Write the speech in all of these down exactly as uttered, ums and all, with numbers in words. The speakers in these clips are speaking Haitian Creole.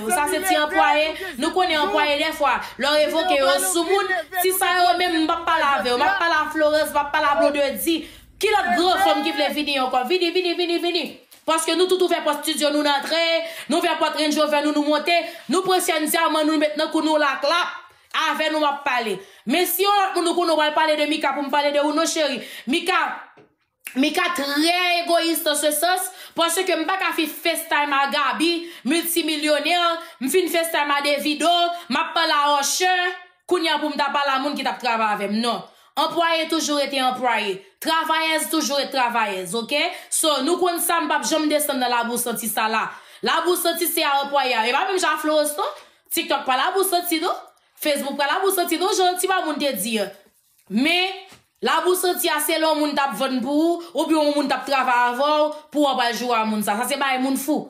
Sa se ti anplwaye, nou konnen anplwaye dèfwa, lè w evoke yo sou moun, ti sa yo menm m p ap pale avè yo, m ap pale a Florence, m ap pale a Blondedy. Ki lòt gran fanm ki vle vini ankò? Vini, vini, vini, vini. Paske nou tout ouvè pòt estidyo nou, n antre, nou ouvè pòt Range Rover nou, nou monte, nou pran syèn dyaman nou, nou met nan kou nou, laklap, avè nou m ap pale. Men si yon lòt moun ou konnen w pral pale de Mika pou m pale de ou, non cheri. Mika, Mika trè egoyis nan se sans, paske m pa ka fin FaceTime a Gaby, miltimilyonè, m fin FaceTime a Davido, m ap pale a Usher, kounye a pou m ta pale a moun ki t ap travay avè m, non. Anplwaye toujou rete anplwaye, travayèz toujou ret travayèz, oke? So, nou konn sa, m p ap janm desann nan labou santi sa la. Labou santi se a anplwaye a. E pa menm jan a Florence, non. TikTok pa labou santi, non. Facebook pa labou santi, non, jan ti pa moun te di an. Men, labou santi a se lè yon moun t ap vann pou ou, oubyen yon moun t ap travay avè w, pou w pral joure a moun sa. Sa se bagay moun fou.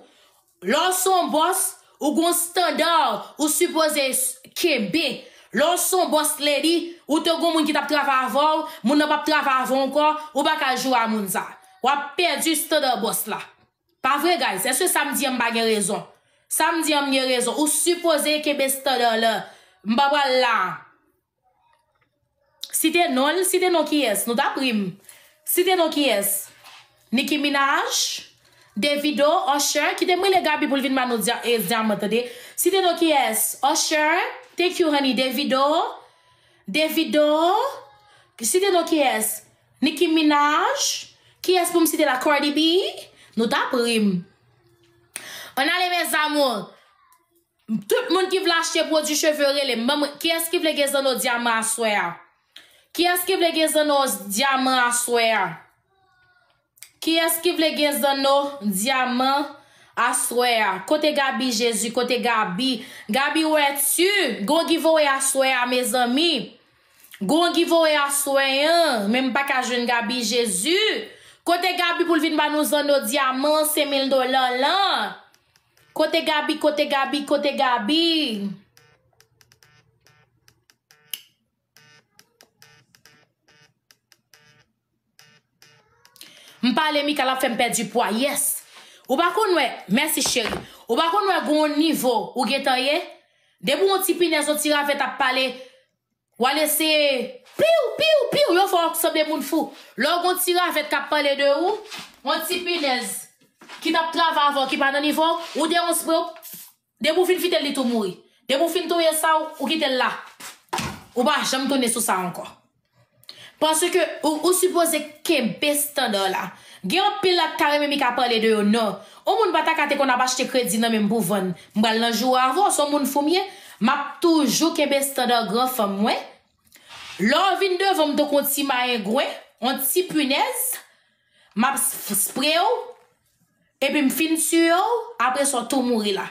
Lè w se yon bòs, ou gon estanda ou sipoze s- kenbe. Lè w se yon boss lady, ou te gon moun ki t ap travay avè w, moun nan p ap travay avè w ankò, ou pa ka joure a moun sa. W ap pèdi estanda bòs la. Pa vre, guys? Èske sa m di an m pa gen rezon? Sa m di an m gen rezon. Ou sipoze kenbe estanda la. M pa pral la. Site non l, site non kiyès? Nou t ap ri m. Site non kiyès? Nicki Minaj, Davido, Usher, kite m rele Gaby pou l vin ba nou dya- e, dyaman, tande. Site non kiyès? Usher, thank you, honey. Davido, Davido, site non kiyès? Nicki Minaj, kiyès pou m site la? Cardi B, nou t ap ri m. Ann ale, mes amours. Tout moun ki vle achte pwodui cheve, rele m. Ban mwen, kiyès ki vle gen zanno dyaman aswè a? Kiyès ki vle gen zanno dyaman aswè a? Kiyès ki vle gen zanno dyaman aswè a? Kote Gaby Jezi? Kote Gaby? Gaby, wè tu? Gon giveaway aswè a, mezanmi. Gon giveaway aswè an, men m pa ka jwenn Gaby Jezi. Kote Gaby pou l vin ba nou zanno dyaman senk mil dola lan? Kote Gaby, kote Gaby, kote Gaby? M pale Mika, l ap fè m pèdi pwa. Yes. Ou pa konn wè, mèsi cheri. Ou pa konn wè gon nivo ou gentan ye? Depi yon ti pinèz, yon ti ravèt ap pale, w al eseye piw, piw, piw, yo fè w sanble moun fou. Lè w gon ti ravèt k ap pale de ou, yon ti pinèz ki t ap travay avè w, ki pa nan nivo w, ou de yon spre w, depi w fin fite l, li tou mouri. Depi w fin touye sa, ou, ou kite l la. Ou pa janm tounen sou sa ankò. Paske ou, ou sipoze kenbe estanda la. Gen anpil la k ta renmen Mika pale de yo, non. Yon moun pa ta ka te konn ap achte kredi nan men m pou vann. M pral nan jou avè w, se yon moun fou m ye. M ap toujou kenbe estanda gran fanm mwen. Lè w vin devan m tankou yon ti mayengwen, yon ti pinèz, m ap s- spre w, epi m fin tiye w, apre sa w tou mouri la.